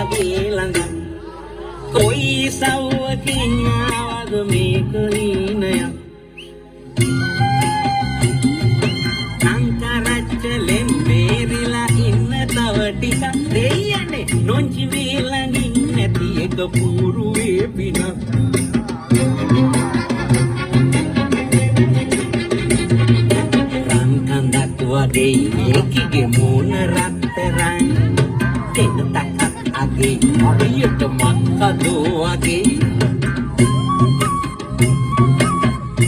වගේ ළඟ. කොයි සව්වකින් ආවද මේක හීනයක්? අංකරච්චලෙන් බේරිලා ඉන්න තව ටිකක් දෙයියනේ, නොංචි මේ ළඟින් නැති එක පුරුවේ පිනක්. රන් කඳක් වගේ මේකිගේ මූණ රත්තරන්, දෙනතකත් අගේ හරියට මක්කදෝ වගේ.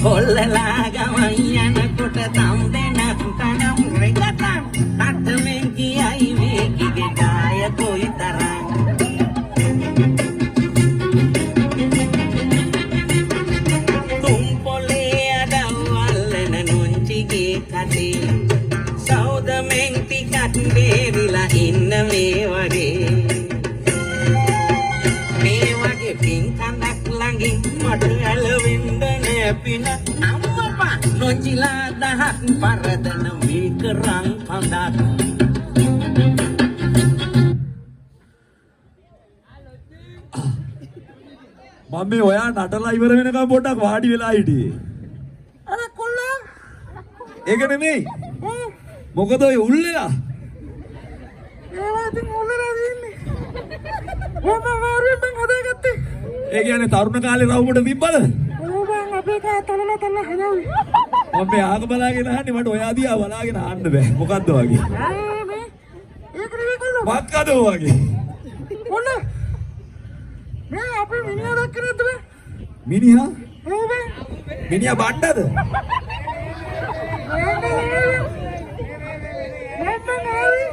හොල්ලලා ගමන් යනකොට තම් දෙනක් තනම් රෙගතම් තට්ටමෙන් කියයි මේකිගේ ගාය කොයි තරම්. තුන් පොලේ අඩව් අල්ලන නොංචිගේ කටේ සෞදමෙන් ටිකක් බේරිලා ඉන්න. මේ වගේ මේ වගේ පින් කඳක් ළඟින් මට ඇලවෙන්න නෑ පින අම්මපා. නොංචිලා දහක් පරදන මේක රන් කඳක්. මම මේ ඔයා නටලා ඉවර වෙනකම් පොඩ්ඩක් වාඩි වෙලා හිටියේ. අර කොල්ලා. ඒක නෙමෙයි. මොකද ඔය උල්ලලා? ඒවා ඉතින් උල්ලලා තියෙන්නේ. ඔබ අමාරුවෙන් බං හදාගත්තේ. ඒ කියන්නේ තරුණ කාලේ රවුමට තිබ්බද? ඔව් බං, අපේ කා තලලා තලලා හදාවි. මම මේ ආග බලාගෙන අහන්නේ, මට ඔයා දිහා බලාගෙන අහන්න බෑ. මොකද්ද වගේ? ආ මේ ඒක නෙවෙයි කොල්ලෝ. මොකද්ද වගේ? කොල්ලා, මේ අපේ මිනිහා දැක්කේ නැද්ද බං? මිනිහා? ඔව් බං. මිනිහා බණ්ඩද? නෑ නෑ නෑ බං, ආවේ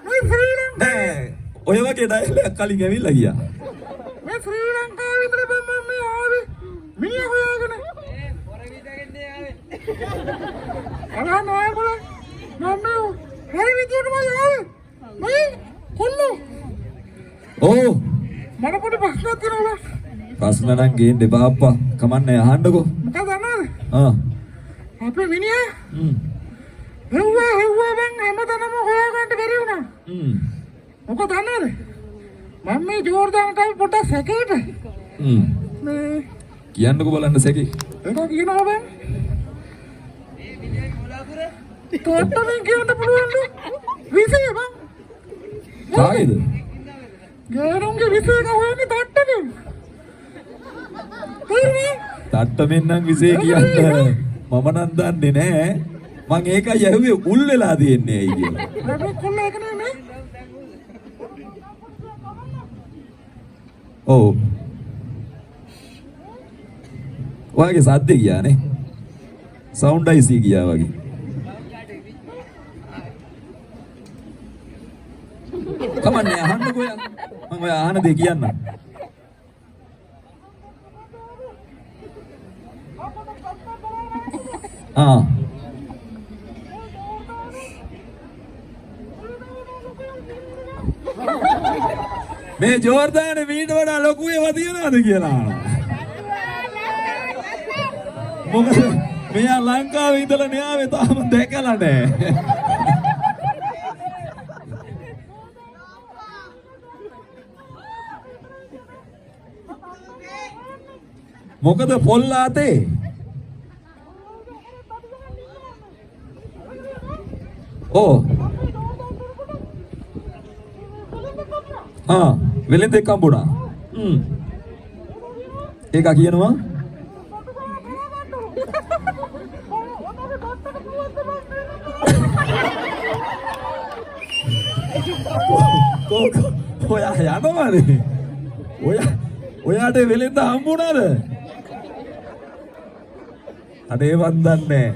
මේ ශ්‍රී ලංකා. නෑ. ඔය වගේ ඩයලොග් එකක් කලින් ඇවිල්ලා ගියා. මේ ශ්‍රී ලංකාවේ විතර බං මම මේ ආවේ මිනිහා හොයාගෙන. අර නෑ බල, මම මේ හරි විදියටමයි ආවේ. මේ කොල්ලෝ. ඔව්. මට පොඩි ප්‍රශ්නයක් තියෙනවා බං. ප්‍රශ්න නම් ගේන්න එපා අප්පා. කමන්නේ, අහන්නකෝ. මොකද දන්නවද? ආ. අපේ මිනිහා හෙව්වා හෙව්වා බං, හැමතැනම හොයාගන්න බැරි වුණා. මොකද දන්නවද? මම මේ ජෝර්දානට ආවේ පොඩ්ඩක් සැකේට. මේ කියන්නකෝ බලන්න සැකේ. ඒක කියනවා බං. තොට්ටමින් කියන්න පුළුවන්ලු. විසය බං. කාගේද? ගෑනුන්ගේ විසය එක හොයන්නේ තට්ටමින්. තේරුණා? තට්ටමෙන් නම් විසේ කියන්න මම නම් දන්නේ නෑ. මං ඒකයි ඇහුවේ උල් වෙලා තියෙන්නේ ඇයි කියලා. මේ කොල්ල, ඒක නෙමෙයි. ඔව්. ඔයාගේ සද්දේ ගියානේ. සවුන්ඩ් අයිසී ගියා වගේ. කමන්නේ, අහන්නකෝ ඔයා. මං ඔයා අහන දේ කියන්නම්. ආ. මේ ජෝර්දානේ මීට වඩා ලොකු ඒවා තියනවද කියලා අහනවා. මොකද මෙයා ලංකාවේ ඉඳලා න්යාවේ තාම දැකලා නෑ. මොකද පොල් ආතේ? ඔව්. ආ, වෙලෙන්දෙක් හම්බුණා. හ්ම්. ඒක කියනවා. කෝ කෝ, ඔයා යනවනේ. ඔයා ඔයාට වෙලෙන්ද හම්බුණාද? අනේ මන් දන්නේ.